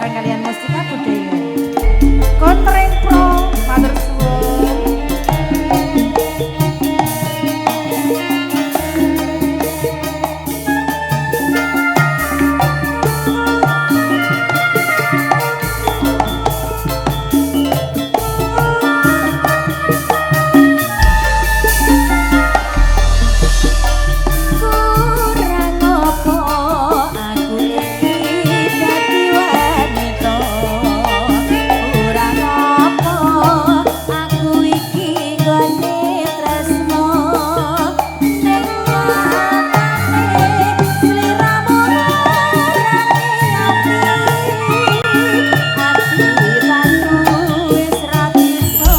Bareng kalian Mustika Budaya Kontreng Pro, matur suwun. Kurang opo aku iki dadi wanita, kurang opo aku iki nggone tresno, ning nyatane sliramu nglarani ati, ati ratu wis ra bisa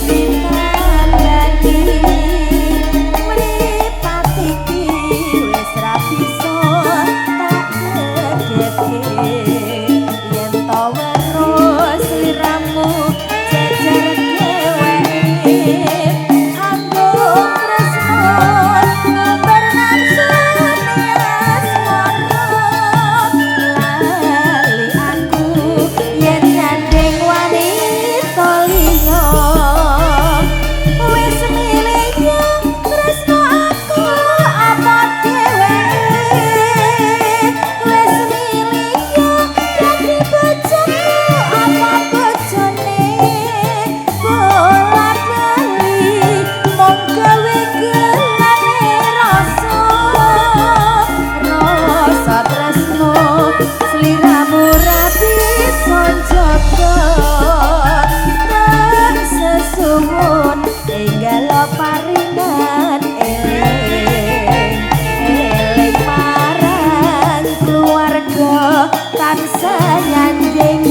ditandani, mripat iki wis ra bisa tak gegeke, yen to weruh sliramu jejer dheweke, aku tresno ngumbar nafsune asmara, lali aku yen nyanding wanita liya, wis milih tresno aku apa dheweke, wis milih dadi bojoku apa bojone, bola bali mung gawe gelane rasa, rasa tresno sliramu ra bisa njaga, tak sesuwun enggal paringan eling, eling marang keluarga tansah nyanding,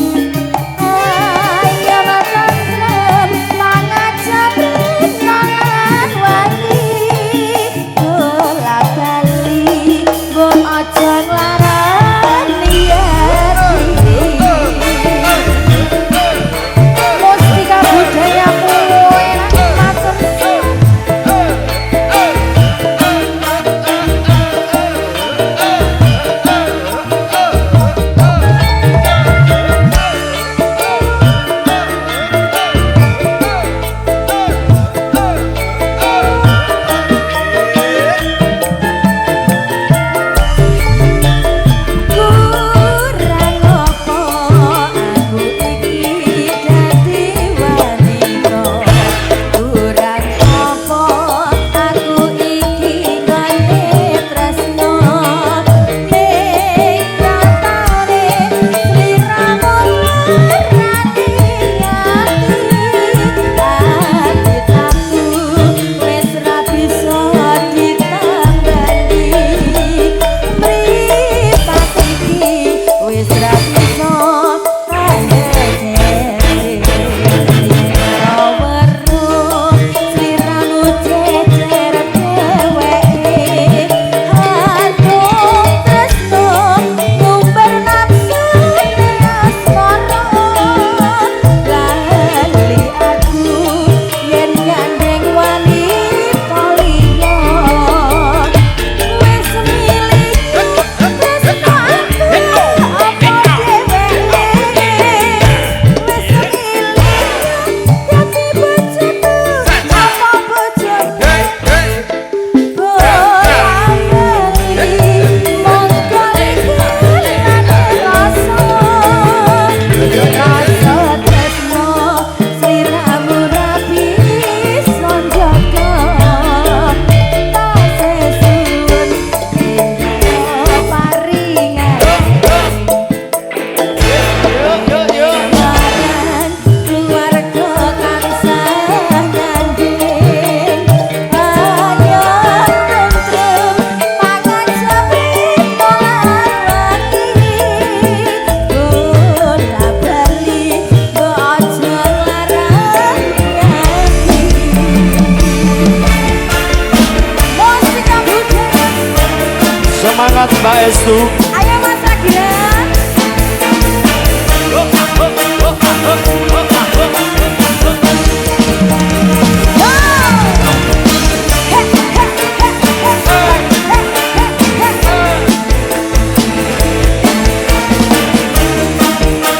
ayom tentrem pangajaprin lan wangi, bola bali mbok aja nglarani ati. Mustika Budaya enak matur suwun. Kurang opo aku iki dadi wanita, kurang opo aku iki nggone tresno, ning nyatane sliramu nglarani ati, ati tatu wis ra bisa ditambani, mripat iki wis ra bisa tak gegere, yen weruh sliramu jejer dheweke, aku tresno ngumbar nafsune asmara, lali aku yen gandeng wanita liya, wis milih tresno aku apa dheweke, wis milih dadi bojoku apa bojone, bola bali mung gawe gelane rasa, rasa tresno sliramu ra bisa njaga, tak sesuwun enggal paringan marang keluarga tansah nyanding, ayom tentrem pangajapin lan wangi, bola bali mbok aja nglarani ati. Mustika Budaya. Semangat Mbak Estu. Ayo Mas Ragilan. He he he he he he he.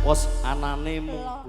Pos anane mung